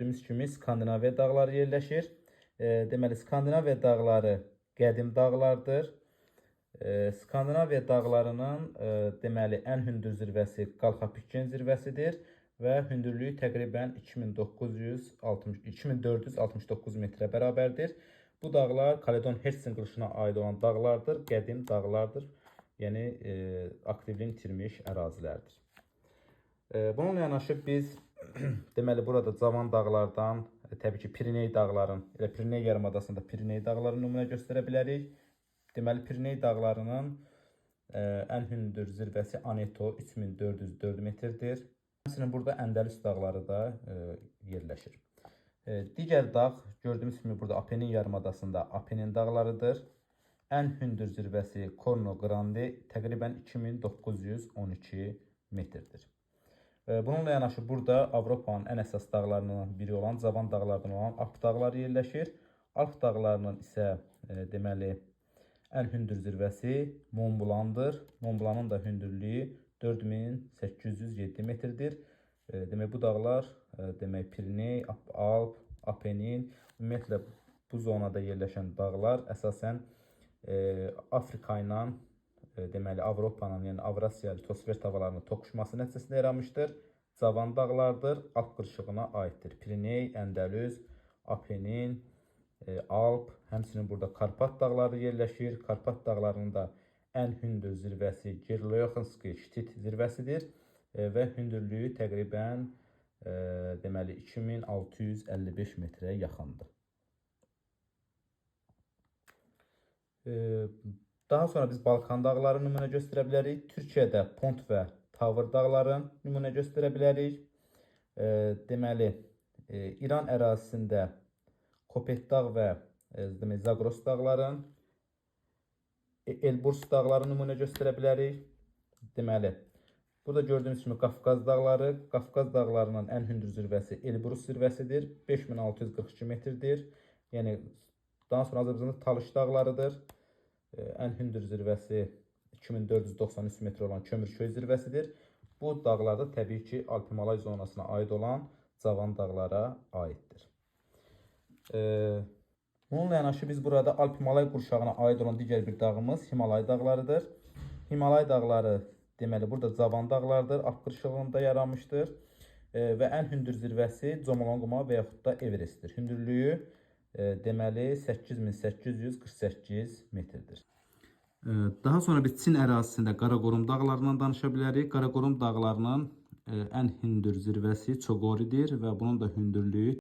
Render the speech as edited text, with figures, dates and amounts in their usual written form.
Gördüyümüz kimi Skandinaviya dağları yerləşir. Deməli, Skandinaviya dağları qədim dağlardır. Skandinaviya dağlarının deməli ən hündür zirvəsi Qalxapikken zirvəsidir və hündürlüyü təqribən 2960 2469 metrə bərabərdir. Bu dağlar Kaledon Hertsin qırışına aid olan dağlardır, qədim dağlardır. Yəni aktivliyini itirmiş ərazilərdir. Bununla yanaşı biz deməli burada cavan dağlardan, təbii ki Piriney dağların, elə Piriney yarımadasında Piriney dağlarını nümunə göstərə bilərik. Deməli Piriney dağlarının ən hündür zirvəsi Aneto 3404 metrdir. Həmçinin burada Əndəlüs dağları da yerləşir. Digər dağ gördüyümüz kimi burada Apenin yarımadasında Apenin dağlarıdır. Ən hündür zirvəsi Corno Grande təqribən 2912 metrdir. Bununla yanaşı burada Avropanın ən əsas dağlarından biri olan cavan dağlardan olan Alp dağları yerləşir. Alp dağlarının isə deməli ən hündür zirvəsi Mont Blancdır. Mont Blancın da hündürlüyü 4807 metrdir. Demək bu dağlar demək Piriney, Alp, Apenin, ümumiyyətlə bu zonada yerləşən dağlar əsasən Afrika ilə deməli Avropanın, yəni Avrasiya litosfer tavalarının toqquşması nəticəsində yaranmışdır. Cavan dağlardır, Alp qırışığına aiddir. Piriney, Əndəlüs, Apenin, Alp, həmçinin burada Karpat dağları yerləşir. Karpat dağlarının da ən hündür zirvəsi Gerlochenski Ştit zirvəsidir və hündürlüyü təqribən deməli 2655 metrə yaxındır. Daha sonra biz Balkan dağları nümunə göstərə bilərik. Türkiyədə Pont və Tavr dağları nümunə göstərə bilərik. Deməli, İran ərazisində Kopetdağ və demək, Zagros dağların, Elburs dağları nümunə göstərə bilərik. Deməli, burada gördüyünüz kimi Qafqaz dağları, Qafqaz dağlarının ən hündür zirvəsi Elbrus zirvəsidir. 5642 metrdir. Yəni daha sonra Azərbaycanda Talış dağlarıdır. Ən hündür zirvəsi 2493 metr olan Kömürköy zirvəsidir. Bu dağlar da təbii ki, Alp-Himalay zonasına aid olan cavan dağlara aiddir. Bununla yanaşı biz burada Alp-Himalay qurşağına aid olan digər bir dağımız Himalay dağlarıdır. Himalay dağları deməli burada cavan dağlardır, Alp qırışığında yaranmışdır. Və ən hündür zirvəsi Comolongma və yaxud da Everestdir. Hündürlüyü deməli 8848 metrdir. Daha sonra biz Çin ərazisində Qaraqorum dağlarından danışa bilərik. Qaraqorum dağlarının ən hündür zirvəsi Çogoridir və bunun da hündürlüyü